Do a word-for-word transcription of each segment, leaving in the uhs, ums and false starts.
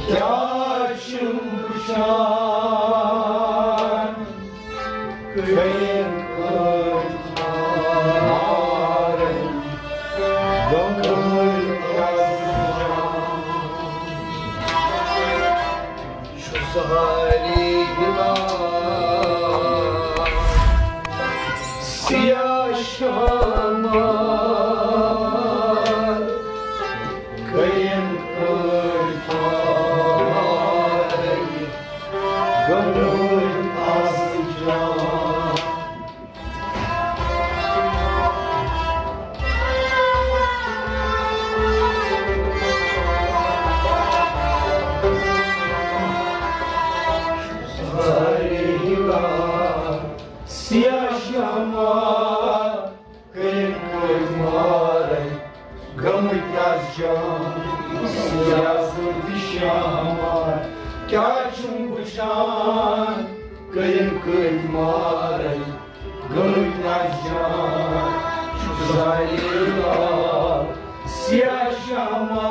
کیٛاہ چھُم وٕچھان؟ کٔرِتھ کٔرۍ مارٕنۍ، گٔمٕتۍ آسان۔ چھُ سارے ہِلال سیاہ شامہ، کٔرِن کٔرۍ پارے گٔمٕتۍ آسہٕ جان۔ سارے ہِلال سیاہ شامہ، کٔرِن کٔرۍ مارے گٔمٕتۍ آسہٕ جان۔ سیاہ سُنٛد شامہ، کیٛاہ چھُم وٕچھان؟ کٔرِن کٔرۍ مارے گٔمٕتۍ آسہٕ جان۔ سارے ہِلال سیاہ شامہ۔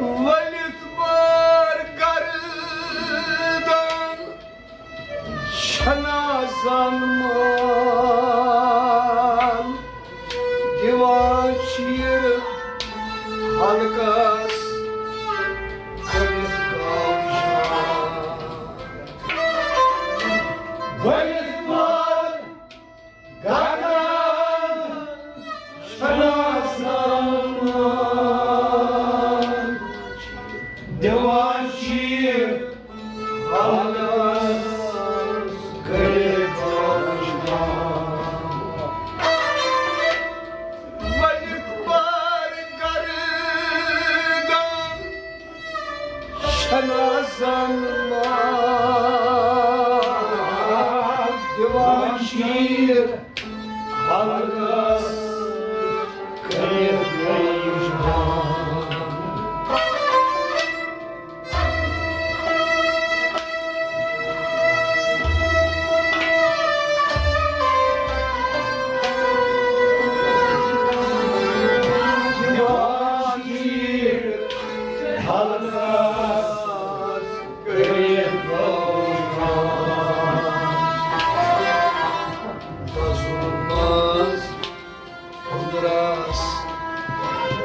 ؤلِتھ بار گردن چھنا زن مال، دِوان چیٖرٕ حلقس کٔرِتھ کاوشان۔ ؤلِتھ بار گردن چھنا زن مال، دِوان چیٖرٕ حلقس کٔرِتھ کاوشان۔ ؤلِتھ بار گردن چھنا زن مال، دِوان چیٖرٕ حلقس کٔرِتھ کاوشان۔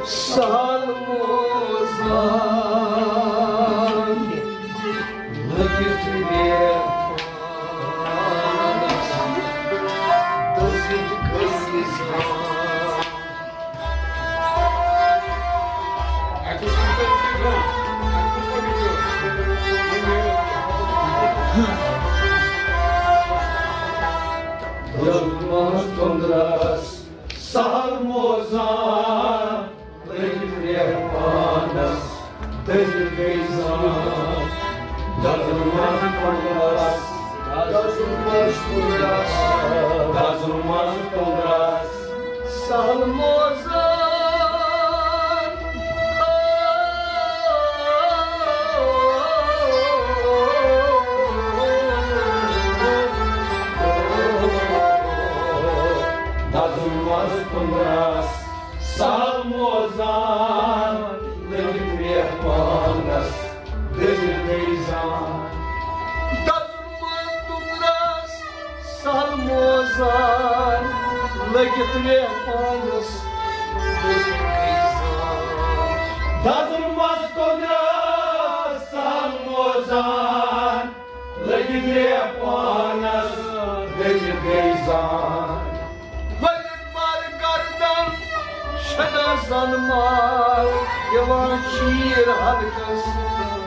سہل موزان لٔگِتھ ریٚتھ پانس دٔزِتھ گٔژھِس۔ دٔزمٕژ تُندرس سہل موزان، لٔگِتھ ریٚتھ پانس دٔزِتھ گٔے زان۔ دٔزمٕژ تُندرس، دٔزمٕژ تُندرس، دٔزمٕژ تُندرس سہل موزان۔ دزمس تُندرس سہل موزان، لٔگِتھ ریٚتھ پانس دٔزِتھ گٔے زان۔ دزمس تُندرس سہل موزان، لٔگِتھ ریٚتھ پانس دٔزِتھ گٔے زان۔ دزمس قدرت سہل موزان، لٔگِتھ گٔیے پانس، لٔگِتھ گٔیے زان۔ ؤلِتھ بر گردن، شدہ زن مال، یِوان چیٖر حلقس،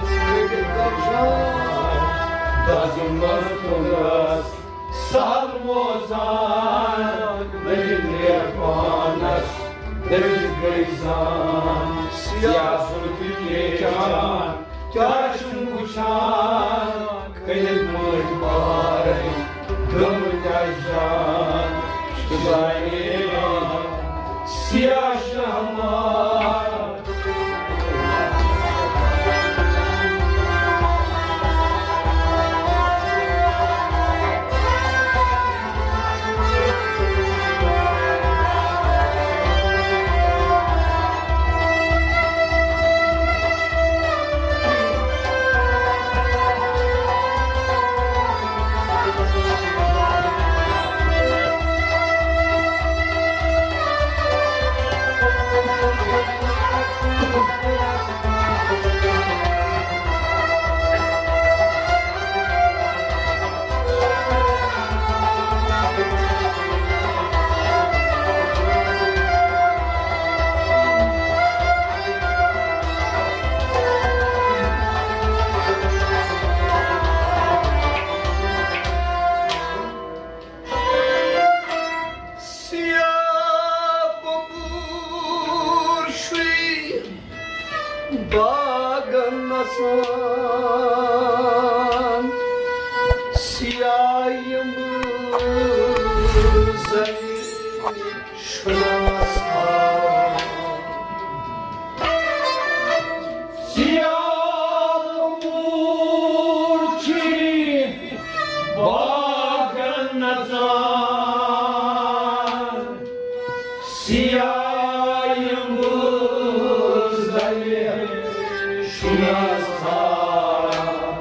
لٔگِتھ گٔیے جان۔ دزمس قدرت سہل موزان، دٔلِتھ گٔیے پانس، دٔلِتھ گٔیے زان۔ سیاہ زُلفہِ پیچان، کیٛاہ چھُم وُچھان؟ کٔرِتھ مٲٹھۍ مارٕنۍ، گٔمٕتۍ اَسہِ جان۔ شُزانے سیاہ شہمار۔ سیاہ ببوٗر چھُے باغن نژان، سیاہ یِم زَنہِ شُناس تھاوان۔ سیاہ ببوٗر چھُے باغن نژان، سیاہ یِم زَنہِ شُناس تھاوان۔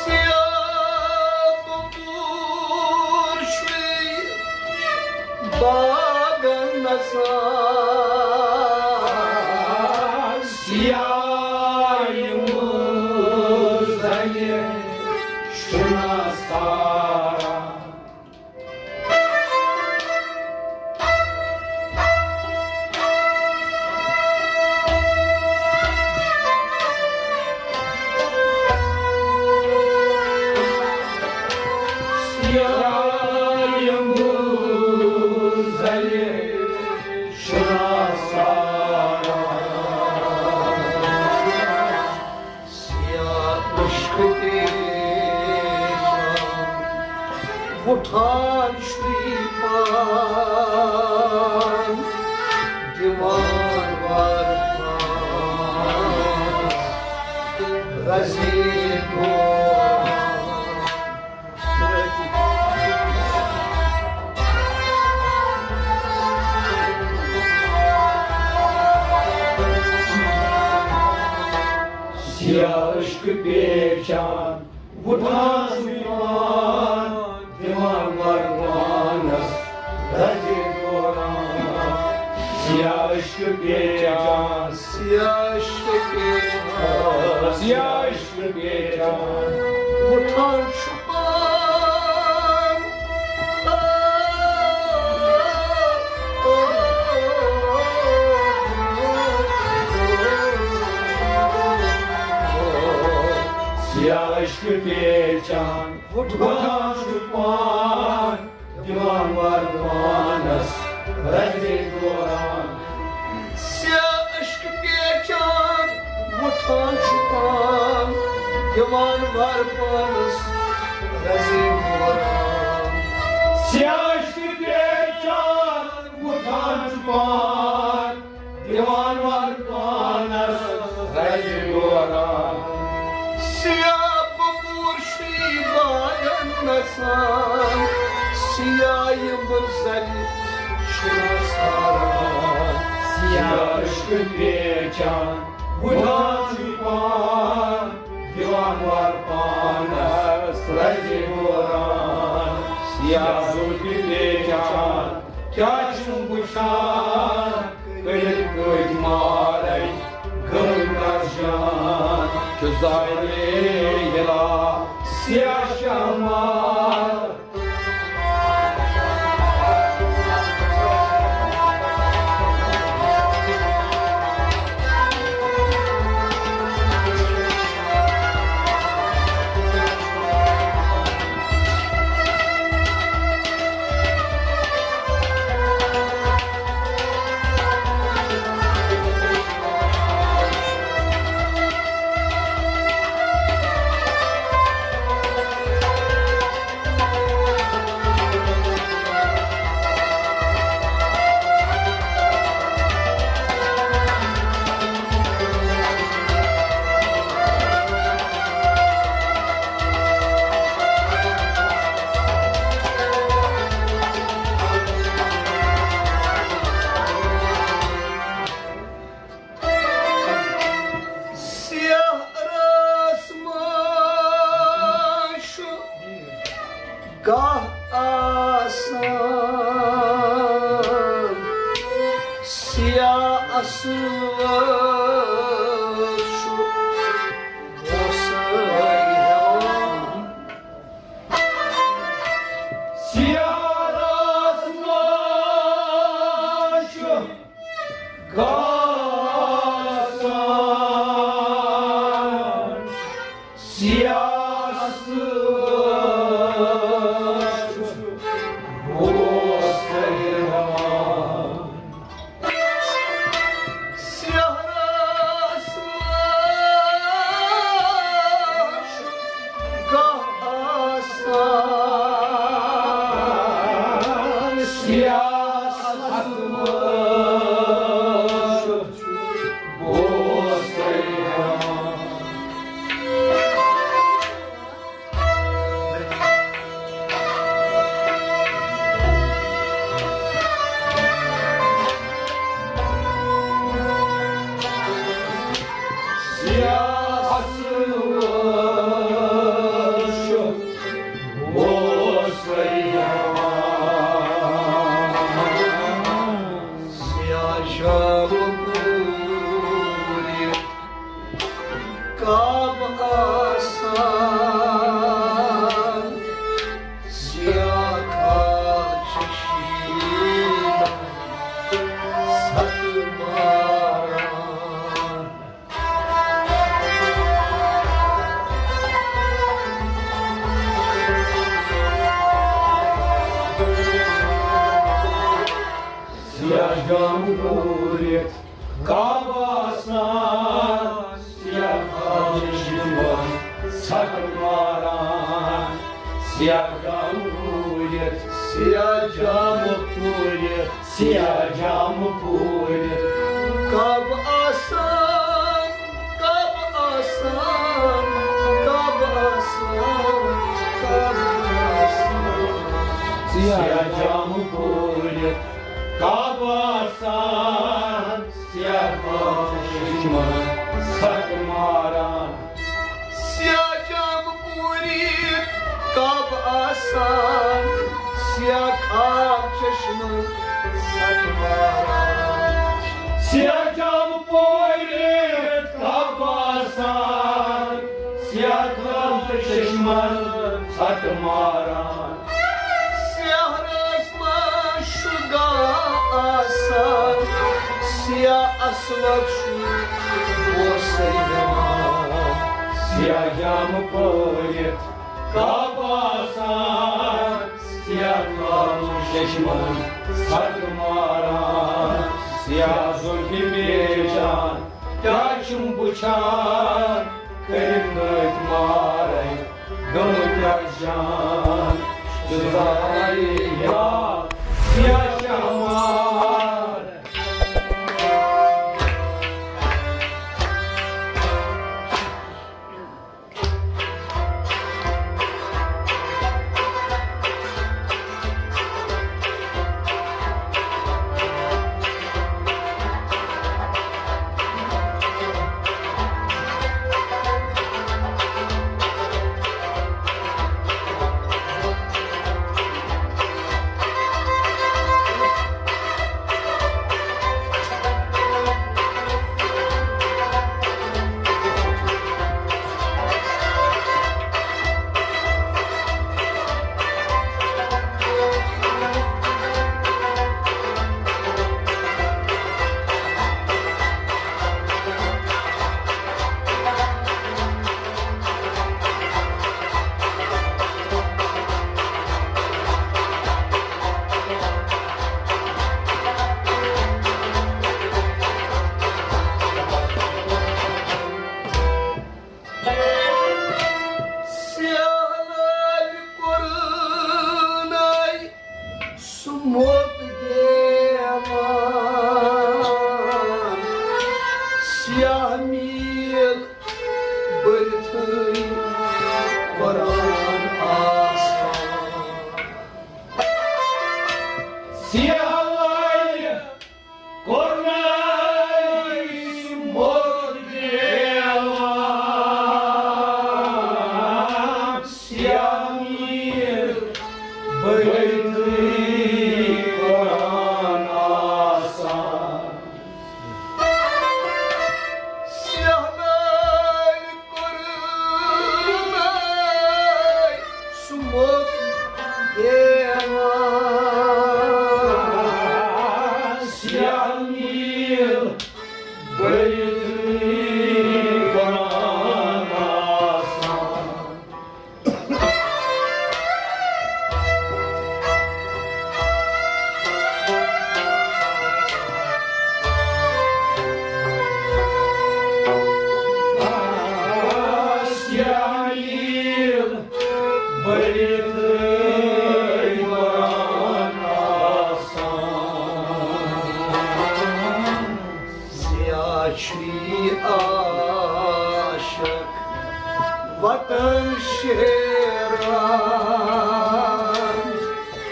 سیاہ ببوٗر چھُے باغن نژان، سیاہ یِم زَنہِ شُناس تھاوان۔ سیاہ عشق پیچان، وُٹھان چھُے پان، دِوان وار پانس رزِ دوران۔ سیاہ عشق پیچان، وُٹھان چھُے پان، دِوان وار پانس رزِ دوران۔ سیاہ عشق پیچان، سیاہ عشق پیچان، سیاہ عشق پیچان، وُٹھان چھُ پان۔ سیاہ عشق پیچان، وُٹھان چھُ پان، دِوان وار پانس رزِ دوران۔ سیاہ عشق پیچان، وُٹھان چھُ پان، دِوان وار پانس رزِ دوران۔ سیاہ عشق پیچان، وُٹھان چھُ پان، دِوان وار پانس رزِ دوران۔ سیاہ ببوٗر چھُے باغن نژان، سیاہ یِم زَنہِ شُناس تھاوان۔ سیاہ عشق پیچان، وُٹھان چھُے پان، دِوان وار پانس رزِ دوران۔ سیاہ زُلفہِ پیچان، کیٛاہ چھُم وُچھان؟ کٔرِتھ کٔتۍ مارے گٔمٕتۍ رس جان، چھُ زالے یلا سیاہ شاہ مار۔ سیاہ رس ما چھُ گاہ آسان، سیاہ اصل چھُ غوثے ہٮ۪وان۔ سیاہ رس ما چھُ گاسان، سیاہ اصل چھُ غوثے ہٮ۪وان۔ سیاہ رس ما چھُ گاہ آسان، سیاہ اصل چھُ غوثے ہٮ۪وان۔ سیاہ اصل چھُ غوثے ہٮ۪وان۔ سیاہ شاہ پوٗرِ کعبہٕ آسان، سیاہ کاہ چشمہٕ ستہٕ ماران۔ سیاہ جامہٕ پوٗرِتھ کعبہٕ آسان، سیاہ کاہ چشمہٕ ستہٕ ماران۔ سیاہ جامہٕ پوٗرِتھ، سیاہ جامہٕ پوٗرِتھ، سیاہ جامہٕ پوٗرِتھ کعبہٕ آسان، کعبہٕ آسان، کعبہٕ آسان، کعبہٕ آسان۔ سیاہ جامہٕ پوٗرِتھ کعبہٕ آسان، سیاہ کاہ چشمہٕ ستہٕ ماران۔ سیاہ جامہٕ پوٗرِتھ کعبہٕ آسان، سیاہ کاہ چشمہٕ ستہٕ ماران۔ سیاہ جامہٕ پوٗرِتھ کعبہٕ آسان، سیاہ کاہ چشمہٕ ستہٕ ماران۔ سیاہ رس ما چھُ گاہ آسان، سیاہ اصل چھُ غوثے ہٮ۪وان۔ سیاہ جامہٕ پوٗرِتھ کعبہٕ آسان، سیاہ کاہ چشمہٕ ستہٕ ماران۔ سیاہ زُلفہِ پیچان، کیٛاہ چھُم وٕچھان؟ کٔرِتھ کٔتۍ مارے گٔمٕتۍ رس جان، چھُ زالے یاد سیاہ شاہ مار۔ موت دِوان، سیاہ میٖل بٔرِتھٕے قرآن آسان۔ سیاہ لالہِ کوٚرنَے سُہ موت دِوان، سیاہ میٖل بٔرِتھٕے قرآن آسان۔ سیاہ لالہِ کوٚرنَے سُہ موت دِوان، سیاہ میٖل بٔرِتھٕے قرآن آسان۔ سیاہ میٖل بٔرِتھٕے قرآن آسان۔ سیاہ چھُ یہِ عاشق وطن شیران،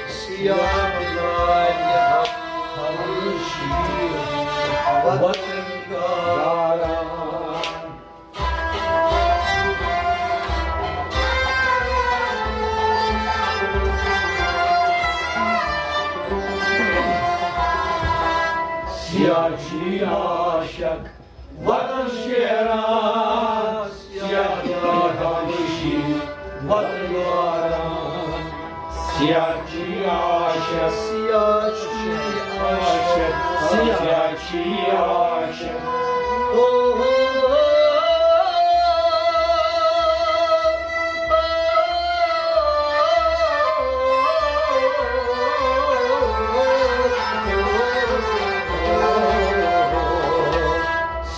سیاہ بِلالہِ حبشی وطن یاران۔ سیاہ چھُ یہِ عاشق وطن شیران، سیاہ چھُ یہِ حبشی وطن یاران۔ سیاہ چھُ یہِ عاشق، سیاہ چھُ یہِ عاشق، سیاہ چھُ یہِ عاشق۔ او ہو۔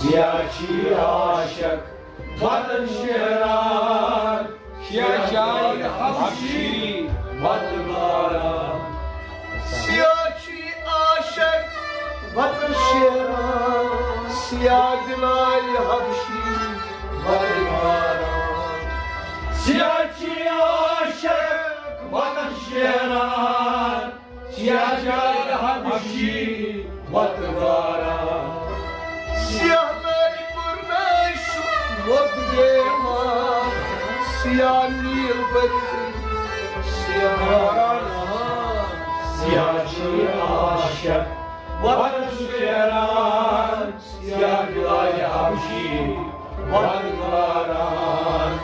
سیاہ چھُ یہِ عاشق وطن شیران، سیاہ چھُ یہِ حبشی وطن یاران۔ سیاہ چھُ یہِ عاشق وطن شیران، سیاہ بِلالہِ حبشی وطن یاران۔ سیاہ چھُ یہِ عاشق وطن شیران، سیاہ چھُ یہِ حبشی وطن یاران۔ سیاہ لالہِ کوٚرنَے سُہ موت دِوان، سیاہ میٖل بٔرِتھ سیاہ۔ سیاہ چھُ یہِ عاشق وطن شیران، سیاہ بِلالہِ حبشی وطن یاران۔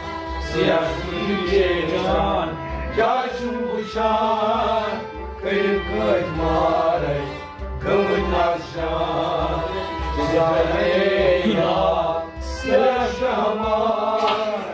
سیاہ چھُ یہِ چیچان، کیٛاہ چھُم وٕچھان؟ کٔرِتھ کٲتۍ مارے گٔمٕتۍ ناچان۔ زَنے یا سیاہ شہمار۔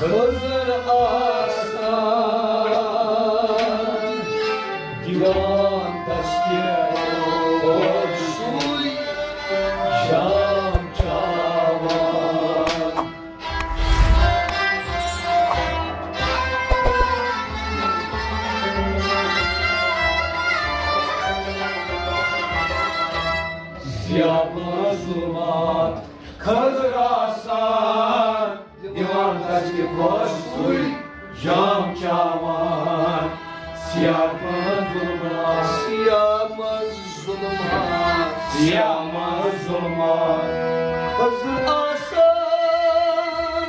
خضر آسان دِوان دستہِ، اوس سُے جام چاوان۔ سیاہ ظلمات خضر آسان دِوان دستہِ، اوس سُے جام چاوان۔ سیاہ ظلمات، سیاہ ظلمات، سیاہ ظلمات خضر آسان۔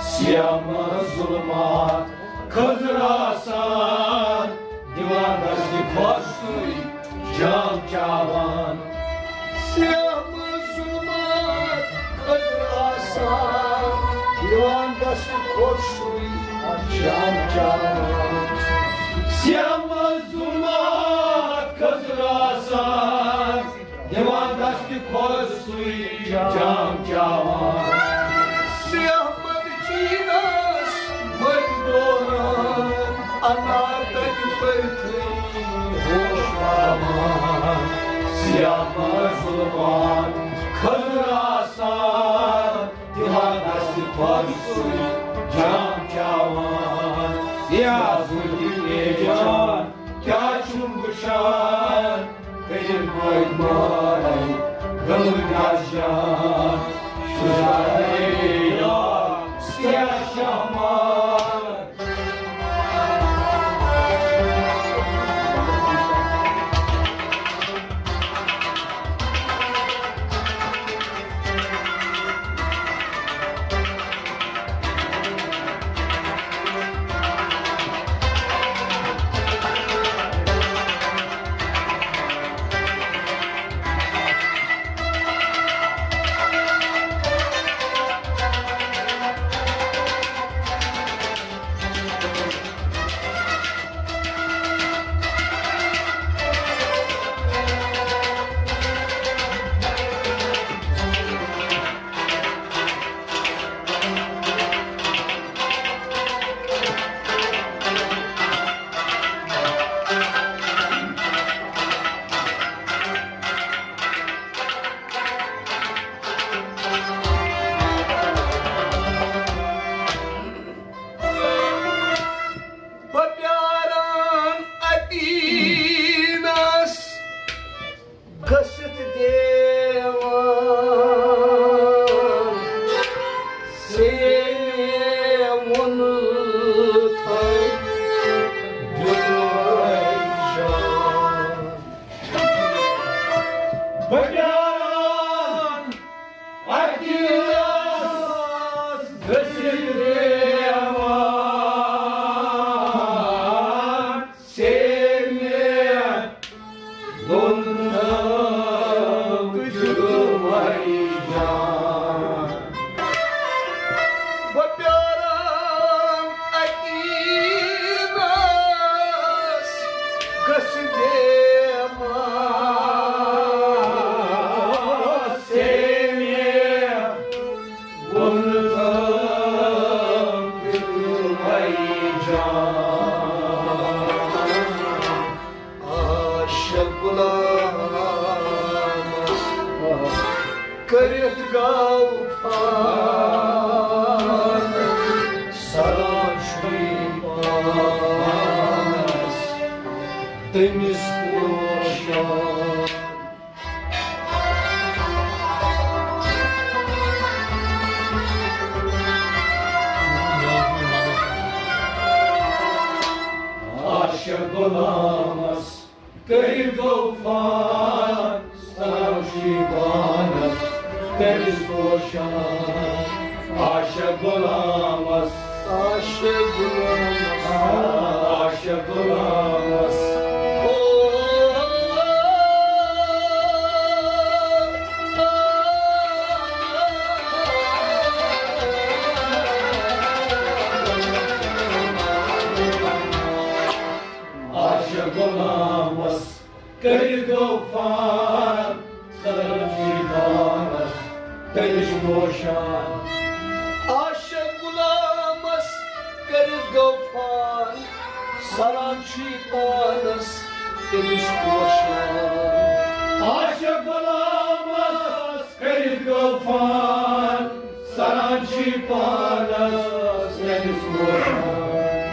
سیاہ ظلمات خضر آسان دِوان دستہِ، اوس سُے جام چاوان۔ سیاہ ظلمات خضر آسان دِوان دستہِ، اوس سُے جام چاوان۔ سیاہ ظلمات خضر آسان دِوان دستہِ، اوس سُے جام چاوان۔ سیاہ مرچینس مٔنٛزۍ دوران انار تتہِ پٔرتھٕے ہوش پاوان۔ سیاہ ظلمات خضر آسان دِوان دستہِ، اوس سُے جام چاوان۔ سیاہ ظلمات جان کیٛاہ چھُم وٕچھان؟ کٔرِم پٲٹھۍ مارَے گٔمٕتۍ گژھ جان۔ شُجاعے یا سیاہ شاہ مار۔ بہٕ پیاران اَتی نَس گٔژھِتھ دیوان۔ ژےٚ مےٚ ووٚنُتھ دیُتمَے جان۔ بہٕ پیاران اَتہِ نَس گٔژھِتھ دیوان۔ ژےٚ مےٚ ووٚنُتھ دیُتمَے جان۔ بہٕ پیاران اَتی نَس گٔژھِتھ دیوان۔ ژےٚ مےٚ ووٚنُتھ دیُتمَے جان۔ عاشق غلامس کٔرِتھ گوٚو فان، سلام چھُے پانس تٔمِس پوشان۔ عاشق غلامس کٔرِتھ گوٚو فان، سلام چھُے پانس تٔمِس پوشان۔ عاشق غلامس، عاشق غلامس، عاشق غلامس۔ او، عاشق غلامس۔ غلامس کٔرِتھ غفار، سرن چھُ پانس تٔمِس پوشان۔ عاشق غلامس کٔرِتھ غفار، سران چھُ پانس تٔمِس پوشان۔ عاشق غلامس کٔرِتھ غفار، سران چھُ پانس تٔمِس پوشان۔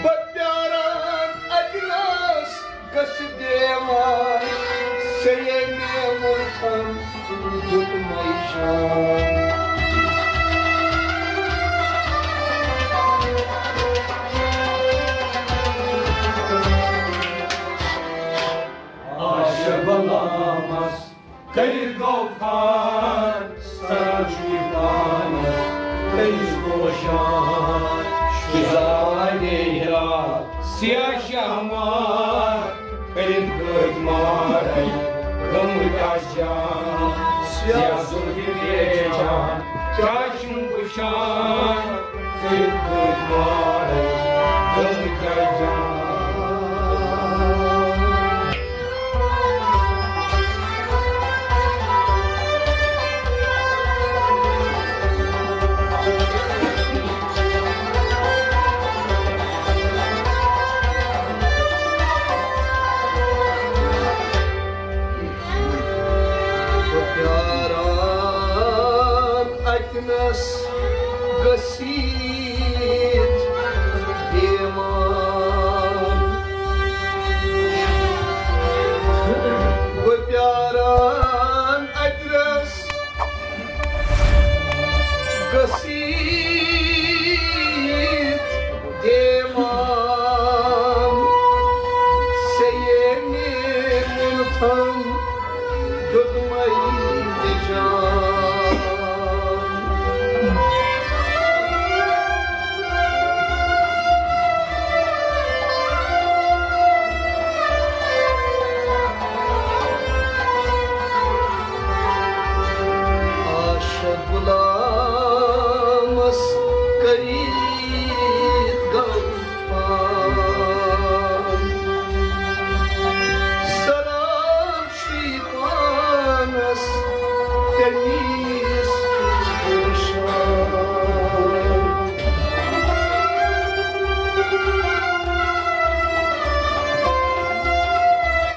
بہٕ پیاران اجلاس گژھِ دیوان، سیے مےٚ مُلکن دیُت مےٚ جان۔ عاشق غلامس کٔرِتھ غفار، سران چھُ پانس تٔمِس پوشان۔ شُزا وادے ہِرا، سیاہ شاہ مار، کٔرِتھ گٔتۍ مارے، گٔمٕتۍ آسہِ جان۔ سیاہ زُلفہِ ویچھان، کیٛاہ چھُم وٕچھان؟ کٔرِتھ گٔتۍ مارے، گٔمٕتۍ آسہِ جان۔ بہٕ پیاران اتنس گٔژھِتھ دیوان۔ بہٕ پیاران اتنس گٔژھِتھ دیوان، سیے مےٚ مُلکن دیُت مےٚ جان۔